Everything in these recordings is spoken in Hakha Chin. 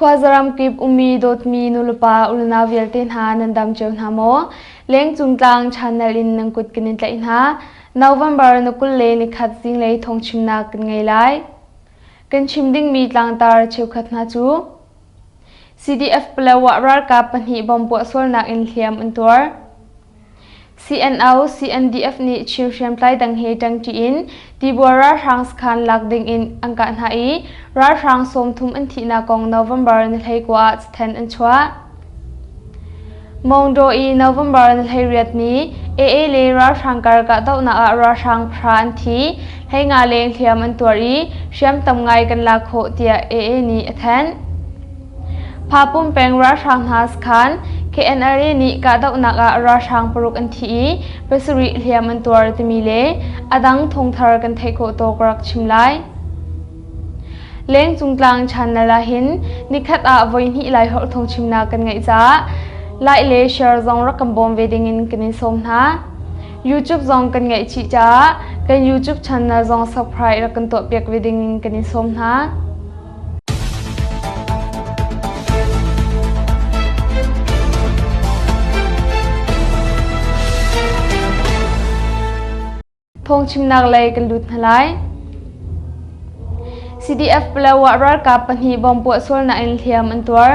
Khuazaram kip ummi dawtmi nulepa unau vialte hna nan dam cio hna maw? Lengcung tlang channel in nan kut kan in tlaih hna. November na 21 zinglei thawngchimnak kan ngei lai. Kan chim dingmi tlangtar cheukhat hna cu CDF Palawa ralkap pahnih bom puah sualnak in hliam an tuar. CNO, CNDF nih Chin hriamtlai dang he ṭangṭi in Tibual ralhrang sakhan lak ding in an kah hna i ralhrang 30 an thihnak kong November ni 19 ah cathanh an chuah. Maungdaw i November ni 18 ni AA le ralhrang kar kahdohnak ah ralhrang pahra an thi, 15 leng hliam an tuar i hriam tam ngai kan lak khawh tiah AA nih a thanh. Phapum peng ralhrang hna sakhan KNLA nih kahdohnak ah ralhrang paruk an thi i pasarih hliam an tuar timi le a dang thawngthar kan theih khawh tawk rak chim lai. Lengcung tlang channel ah hin nikhat ah voihnih Laiholh thawngchimnak kan ngeih caah like le share zong rak kan bawm ve dingin kan in sawm hna. YouTube zong kan ngeih chih caah kan YouTube channel zong subscribe rak kan tuahpiak ve dingin kan in sawm hna. Phungchimnak lei kan lut hna lai. CDF Palawa ralkap pahnih bom puah sualnak in hliam an tuar.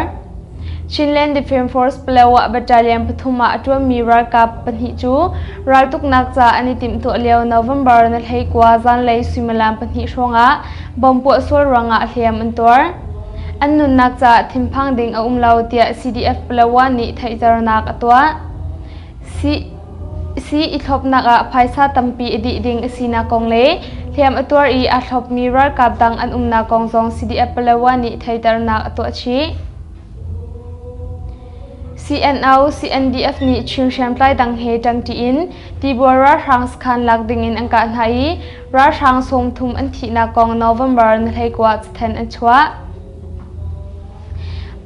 Chinland Defence Force Palawa Battalion pathum ah a ṭuanmi ralkap pahnih cu raltuknak ca an i timhtuah lio November na 19 zanlei suimilam pahnih hrawngah Bom puah sual ruangah hliam an tuar. An nunnak caah thinphang ding a um lo tiah CDF Palawa nih theihternak a tuah. Sii i thlopnak ah phaisa tampi a dih ding a sinak kong le hliam a tuar i aa thlopmi ralkap dang an umnak kong zong CDF Palawa nih theihternak a tuah chih. CNO, CNDF nih Chin hriamtlai dang he ṭangṭi in Tibual ralhrang sakhan lak dingin an kah hna i ralhrang 30 an thihnak kong November ni 19 cathanh an chuah.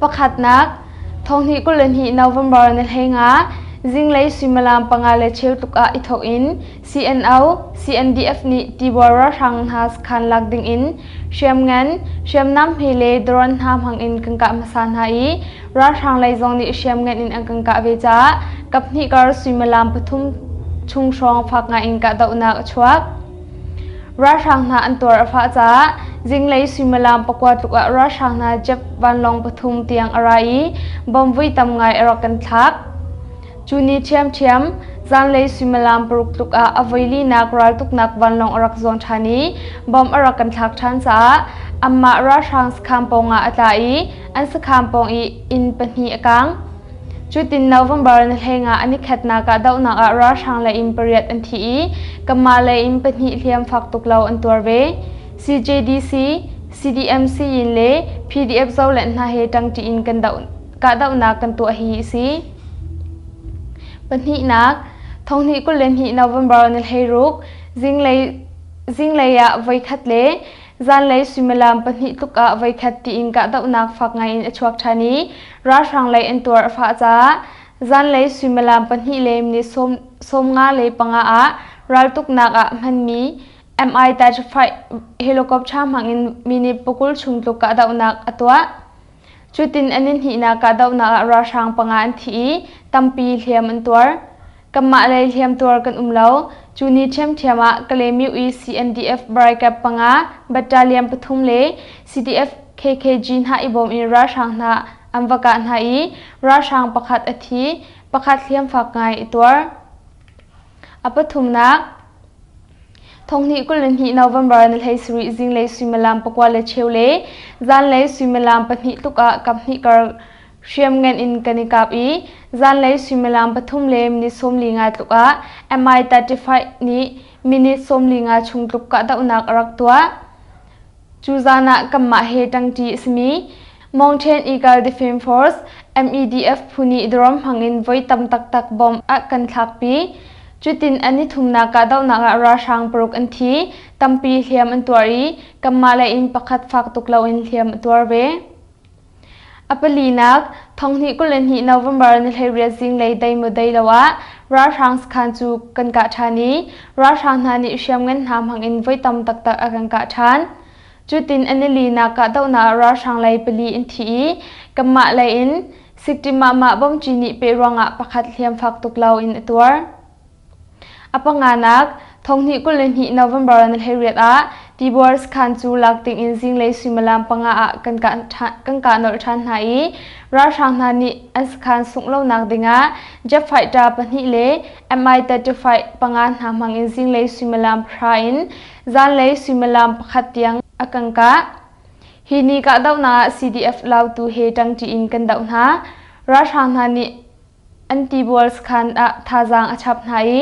Pakhatnak, thonghnih 22 November ni 15, zinglei suimilam panga le cheu tluk ah i thawk in CNO, CNDF nih Tibual ralhrang hna sakhan lak dingin hriamngan, hriamnam hme le drone hna hmangin kan kah hmasa hna i ralhrang lei zong nih hriamngan in an kan kah ve caah kaphnih kar suimilam pathum chung hrawng fak ngai in kahdohnak a chuak. Ralhrang hna an tuar a fah caah zinglei suimilam pakua tluk ah ralhrang hna jet vanlawng pathum tiang a ra i bomb vui tam ngai a rak kan thlak. Cu ni ṭhiamṭhiam, zanlei suimilam paruk tluk ah a voilinak raltuknak vanlawng a rak zuang ṭhan i bomb a rak kan thlak ṭhan caah anmah ralhrang sakhan pawngah a tla i an sakhan pawng i inn pahnih a kaang. Cutin November ni 15 an i khatnak ah dohnak ah ralhrang lei in pariat an thi i kanmah lei in pahnih hliam fak tuk lo an tuar ve. CJDC, CDMC in le PDF zohlen hna he ṭangṭi in kan doh kahdohnak kan tuah hi a si. Pahnihnak, thonghnih 22 November ni 16 zinglei zinglei ah voikhat le zanlei suimilam pahnih tluk ah voikhat tiin kahdohnak fak ngai in a chuak ṭhan i ralhrang lei an tuar a fah caah zanlei suimilam pahnih le minute 55 ah raltuknak ah hmanmi Mi-35 helicopter hmangin minute pakul chung tluk kahdohnak a tuah. Cutin an i hnihnak kahdohnak ah ralhrang panga an thi i tampi hliam an tuar. Kanmah lei hliamtuar kan um lo. Cu ni ṭhiamṭhiam ah Kalaymyo i CNDF Brigade panga, Battalion pathum le CDF KKG hna i bawm in ralhrang hna an va kah hna i ralhrang pakhat a thi, pakhat hliamfak ngai a tuar. A pathumnak, Thonghnih 22 November ni 17 zinglei suimilam pakua le cheu le zanlei suimilam pahnih tluk ah kaphnih kar hriamngan in kan i kap i zanlei suimilam pathum le minute 45 tluk ah Mi-35 nih minute 45 chung tluk kahdohnak a rak tuah. Cu zan ah kanmah he ṭangṭi a simi Mountain Eagle Defense Force MEDF phu nih drone hmangin voi tam taktak bomb a kan thlakpi. Cutin an i thumnak kahdohnak ah ralhrang paruk an thi, tampi hliam an tuar i kanmah lei in pakhat fak tuk loin hliam a tuar ve. A palinak, thonghnih 22 November ni 18 zinglei dei maw dei lo ah ralhrang sakhan cu kan kah ṭhan i ralhrang hna nih hriamngan hna hmangin voi tam taktak a kan kah ṭhan. Cutin a nilinak kahdohnak ah ralhrang lei pali an thi i kanmah lei in Sikṭimahmah bomci nih peh ruangah pakhat hliam fak tuk lo in a tuar. A panganak, thonghnih 22 November ni 18 ah Tibor sakhan cu lak dingin zinglei suimilam panga ah kan kah nolh ṭhan hna i ralhrang hna nih an sakhan sungh lonak dingah jet fighter pahnih le Mi-35 panga hna hmangin zinglei suimilam pahra in zanlei suimilam pakhat tiang a kan kah. Hi ni kahdohnak ah CDF Lautu he ṭangṭi in kan doh hna. Ralhrang hna nih an tibual sakhan ah thazaang a chap hna i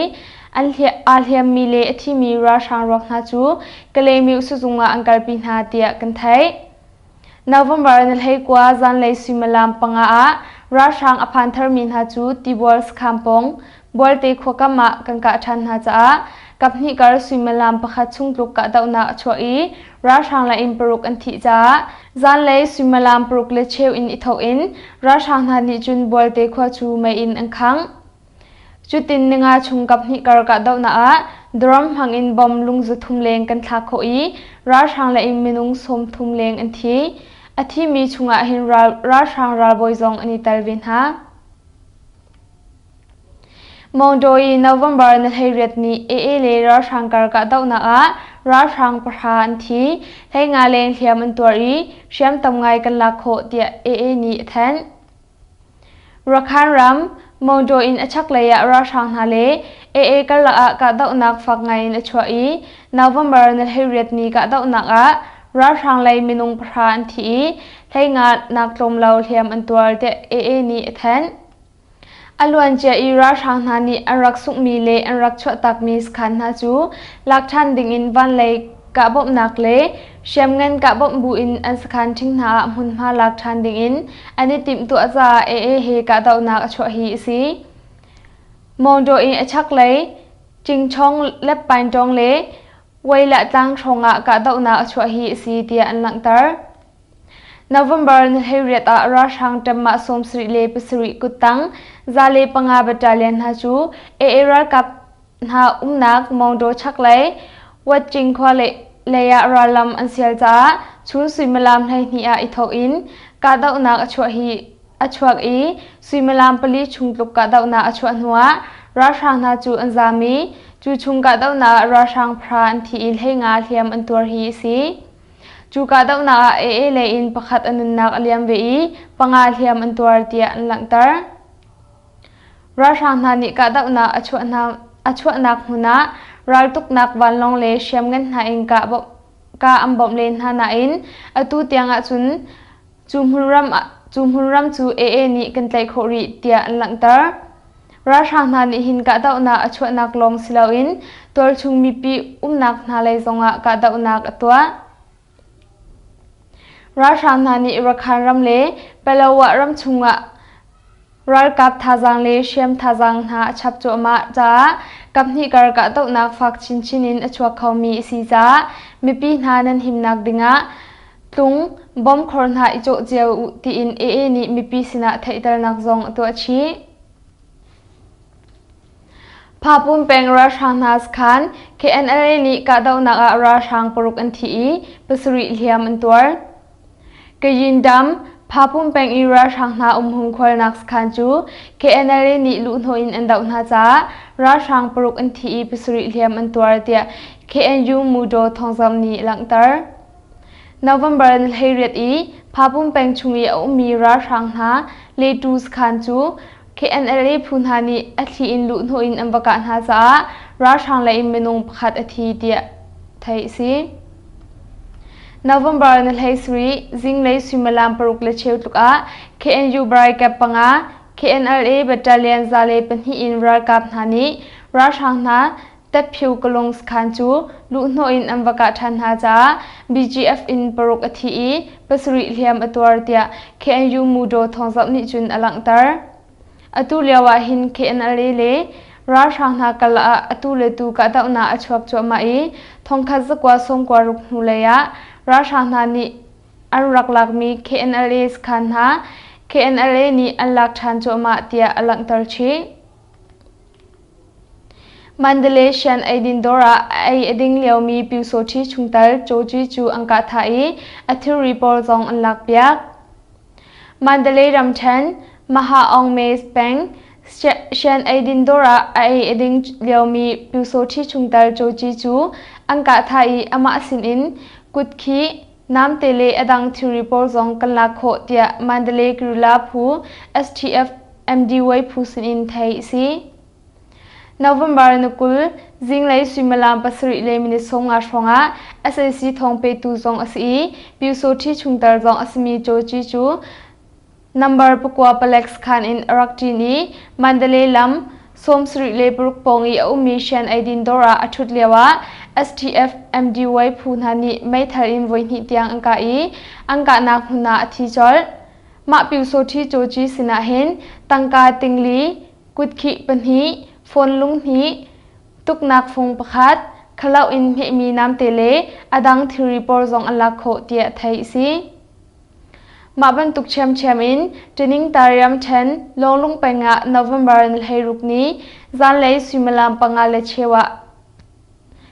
an aa hliammi le a thimi ralhrang ruak hna cu Kalaymyo sizung ah an kalpi hna tiah kan theih. November ni 19 zanlei suimilam panga ah ralhrang a phan tharmi hna cu tibual sakhan pawng Bualte khua kam ah kan kah ṭhan hna caah kaphnih kar suimilam pakhat chung tluk kahdohnak a chuah i ralhrang le inn paruk an thih caah zanlei suimilam paruk le cheu in i thawk in ralhrang hna nih cun Bualte khua cu mei in an khangh. Cutin ninga chung kaphnih kar kahdohnak ah drum hmang in bom lungzu thum leng kan thlak khawh i ralhrang le inn minung 30 leng an thi. A thimi chungah hin ralhrang ralbawi zong an i tel ve hna. Maungdaw i November ni 18 ni AA le ralhrang kar kahdohnak ah ralhrang pahra an thi, 15 leng hliam an tuar i hriam tam ngai kan lak khawh tiah AA nih a thanh. Rakhine ram, Maungdaw in a chaklei ah ralhrang hna le AA karlak ah kahdohnak fak ngai in a chuah i November ni 18 ni kahdohnak ah ralhrang lei minung pahra an thi i 15 nak tlawm lo hliam an tuar tiah AA nih a thanh. A luancia i ralhrang hna nih an rak sunghmi le an rak chuahtakmi sakhan hna cu lak ṭhan dingin vanlei kahbawmhnak le hriamngan kahbawmh buin an sakhan ṭhing hna ah hmunhma lak ṭhan dingin an i timhtuah caah AA he kahdohnak a chuah hi a si. Maungdaw in a chaklei Cingchong Leppaintawng le Wailah tlang hrawngah kahdohnak a chuah hi a si tiah an langhter. November ni 18 ah ralhrang ṭemmah 77 kuttang 105 battalion hna cu AA ralkap hna umnak Maungdaw chaklei Watching khua lei ah rallam an sial caah chun suimilam 12 ah i thawk in kahdohnak a chuah hi a chuak i suimilam pali chung tluk kahdohnak a chuah hnuah ralhrang hna cu an zaam i cu chung kahdohnak ah ralhrang phra an thi i 15 hliam an tuar hi a si. Cu kahdohnak ah AA lei in pakhat a nunnak a liam ve i panga hliam an tuar tiah an langhter. Ralhrang hna nih kahdohnak a chuahnak hmun ah raltuknak vanlawng le hriamngan hna in kah an bawmh len hna nain atu tiang ahcun Cu hmunram cu AA nih kan tlaih khawh rih tiah an langhter. Ralhrang hna nih hin kahdohnak a chuahnak lawng si loin tualchung mipi umnak hna lei zongah kahdohnak a tuah. Ralhrang hna nih Rakhine ram le Palawa ram chungah Ralkap thazaang le hriam thazaang hna a chap cuahmah caah kaphnih kar kahdohnak fak chinchin in a chuak khomi a si caah mipi hna nan himnak dingah tlung bom khor hna i cawh cio uh tiin AA nih mipi sinah theihternak zong a tuah chih. Phapum peng ralhrang hna sakhan KNLA nih kahdohnak ah ralhrang paruk an thi i pasarih hliam an tuar. Kayin Dam, Phapum peng i ralhrang hna umhung khualnak sakhan cu KNLA nih luhhnawh in an doh hna caah ralhrang paruk an thi i pasarih hliam an tuar tiah KNU Mudaw thawngzamh nih a langhter. November ni 18 i Phapum peng chung i a ummi ralhrang hna Letu sakhan cu KNLA phu hna nih a thli in luhhnawh in an va kah hna caah ralhrang lei in minung pakhat a thi tiah theih a si. November ni 17 zinglei suimilam paruk le cheu tluk ah KNU Brigade panga KNLA Battalion 102 in ralkap hna nih ralhrang hna Tetphyu Kalung sakhan cu luhhnawh in an va kah ṭhan hna caah BGF in paruk a thi i pasarih hliam a tuar tiah KNU Mudaw thawngzamh nih cun a langhter. Atu lio ah hin KNLA le ralhrang hna karlak ah atu le tu kahdohnak a chuak cuahmah i thongkhat zakua sawmkua ruk hnulei ah ralhrang hna nih an rak lakmi KNLA sakhan hna KNLA nih an lak ṭhan cuahmah tiah a langhter chih. Mandalay Shan eidin dawr ah ei a ding liomi Pyusawṭhi chungtel Cawci cu an kah thah i a thilri pawl zong an lakpiak. Mandalay ramṭhen Maha Aung Mes peng Shan eidin dawr ah a ei a ding liomi Pyusawṭhi chungtel Cawci cu an kah thah i amah sinin kutkhih, namte le a dang thilri pawl zong kan lak khawh tiah Mandalay Guerrilla phu STF MDY phu sinin theih a si. November ni 20, zinglei suimilam 7 le minute 50 hrawngah sac thawngpetu zong a si i Pyusawṭhi chungtel zong a simi Caw Ci cu number pakua palek sakhan in a rak ṭin i Mandalay lam 76 pawng i a ummi Shan Eidin dawr ah a ṭhut lioah STF MDY phu hna nih meithal in voihnih tiang an kah i an kahnak hmun ah a thi colh. Mah Pyusawṭhi Caw Ci sinah hin tangka tingli Kutkhih pahnih, phone lung hnih, tuknak fung pakhat, khalau in hmehmi namte le a dang thilri pawl zong an lak khawh tiah theih a si. Mah bantuk ṭhiamṭhiam in Ṭiningtariam ṭhen Lawnglung peng ah November ni 16 ni zanlei suimilam panga le cheu ah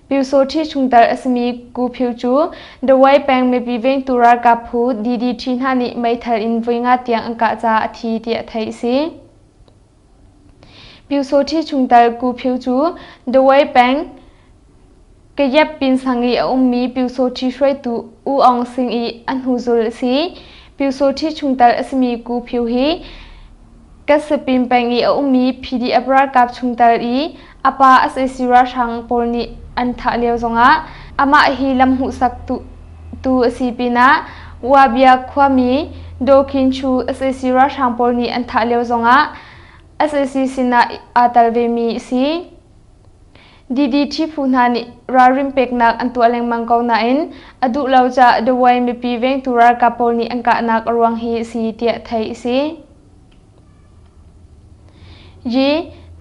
Pyusawṭhi chungtel a simi Ku Phyu cu Dawei peng mipi vengtu ralkap phu DDT hna nih meithal in voi nga tiang an kah caah a thi tiah theih a si. Pyusawṭhi chungtel Ku Phyu cu Dawei peng Kayep pinsang i a ummi Pyusawṭhi hruaitu U Aung Sing i a hnuzul a si. Pyusawṭhi chungtel a simi Ku Phyu hi Kasapin peng i a ummi PDF ralkap chungtel i a pa sac ralhrang pawl nih an thah lio zongah amah hi lam hmuhsak tu a si pinah Wabia khuami Daw Khin Chu sac ralhrang pawl nih an thah lio zongah sac sinah aa tel vemi a si. DDT phu hna nih ralrin peknak an tuah lengmang ko nain a duh lo caah Dawei mipi vengtu ralkap pawl nih an kahnak a ruang hi a si tiah theih a si. Yi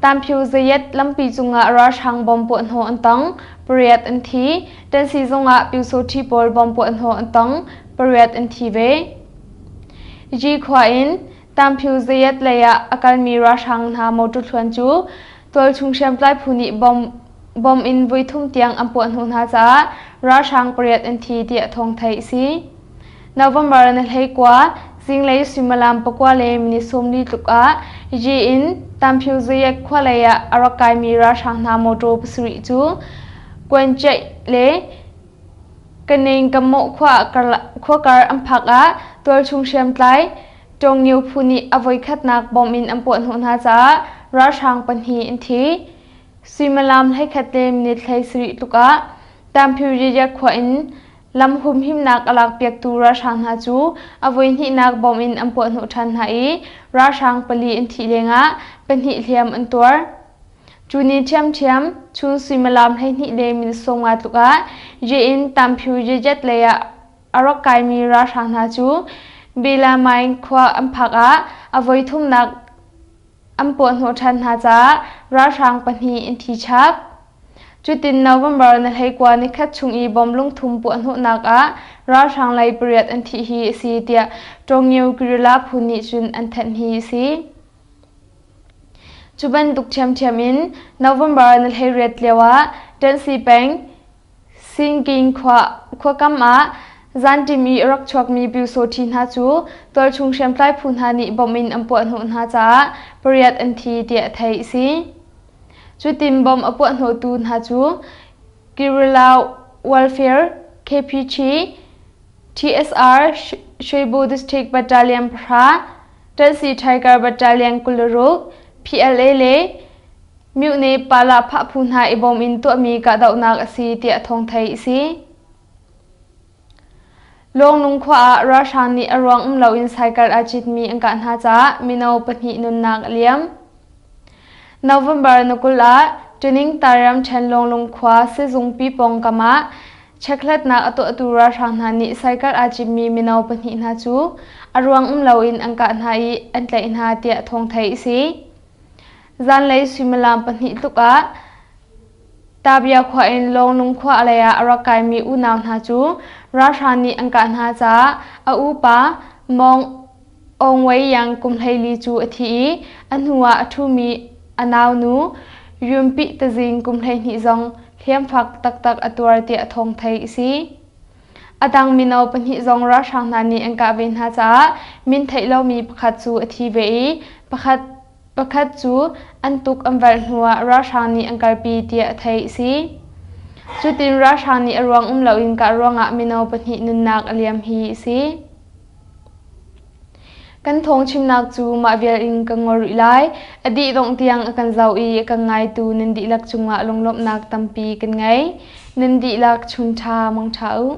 Tamphiu Zayat lampi cungah ralhrang bom puahhnawh an tong, pariat an thi. Tansi zungah Pyusawṭhi pawl bom puahhnawh an tong, pariat an thi ve. Yi khua in Tamphiu Zayat lei ah a kalmi ralhrang hna motor thluan cu tualchung hriamtlai phu nih bom bom in voithum tiang an puahhnawh hna caah ralhrang pariat an thi tiah thawng theih a si. November ni 19, zinglei suimilam pakua le minute 40 tluk ah Yi in Tamphiu Zayat khua lei ah a rak kaimi ralhrang hna motor pasarih cu Kuanceih le Kaneng Kamawh khua khuakar an phak ah tualchung hriamtlai Ṭawngngio phu nih a voikhatnak bom in an puahhnawh hna caah ralhrang pahnih an thi. Suimilam 11 le minute 17 tluk ah Tamphiu Zayat khua in Lam humhimnak a lakpiaktu ralhrang hna cu a voihnihnak bom in an puahhnawh ṭhan hna i ralhrang pali an thih lengah pahnih hliam an tuar. Cu ni ṭhiamṭhiam chun suimilam 12 le minute 50 tluk ah Ye-in Tamphiu Yejet lei ah a rak kaimi ralhrang hna cu Belamaing khua an phak ah a voithumnak an puahhnawh ṭhan hna caah ralhrang pahnih an thi chap. Cutin November ni 19 nikhat chung i bom lungthum puahhnawhnak ah ralhrang lei pariat an thih hi a si tiah Tongyu Guerrilla phu nih cun an thanh hi a si. Cu bantuk ṭhiamṭhiam in November ni 18 lio ah Tansi peng Singking khuakam ah zanṭim i a rak chuakmi Pyusawṭhi hna cu tualchung hriamtlai phu hna nih bom in an puahhnawh hna caah pariat an thi tiah theih a si. Cutin bom a puahhnawhtu hna cu Guerrilla Warfare KPG, TSR Shwebu District Battalion pahra, Tansi Tiger Battalion 26, PLA le Myone Pala phah phu hna i bawm in tuahmi kahdohnak a si tiah thawng theih a si. Lawnglung khua ah ralhrang nih a ruang um loin cycle aa citmi an kah hna caah mino pahnih nunnak a liam. November ni 20 ah Tuning Tariam ṭhen Lawnglung khua sizungpi pawngkam ah chekhlatnak a tuahtu ralhrang hna nih cycle aa citmi mino pahnih hna cu a ruang um loin an kah hna i an tlaih hna tiah thawng theih a si. Zanlei suimilam pahnih tluk ah Tabia khua in Lawnglung khua lei ah a rak kaimi unau hna cu ralhrang nih an kah hna caah a upa Mawng Aung Wei Yang kum 14 cu a thi i a hnu ah a ṭhumi a naunu Yunpi tazing kum 12 zong hliamfak taktak a tuar tiah thawng theih a si. A dang mino pahnih zong ralhrang hna nih an kah ve hna caah min theih lomi pakhat cu a thi ve i pakhat pakhat cu an tuk an velh hnuah ralhrang nih an kalpi tiah theih a si. Cutin ralhrang nih a ruang um loin kah ruangah mino pahnih nunnak a liam hi a si. Kan thawngchimnak cu mah vial in ka ngol rih lai. A dih dongh tiang a kan zoh i a kan ngaitu nan dihlak cungah lunglawmhnak tampi kan ngei. Nan dihlak chun ṭha mangṭha u.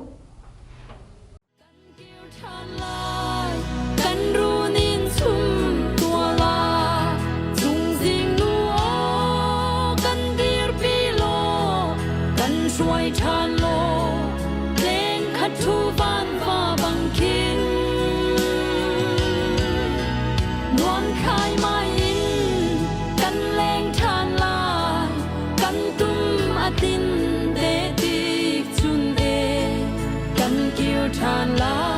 Kan runin chum tuala chungzing nu aw kan dirpi law kan hruai ṭhan law leng khat thu van va bang khin nuam khai mai in kan leng ṭhan lai kan tum a tin te tik chun e kan kir ṭhan lai.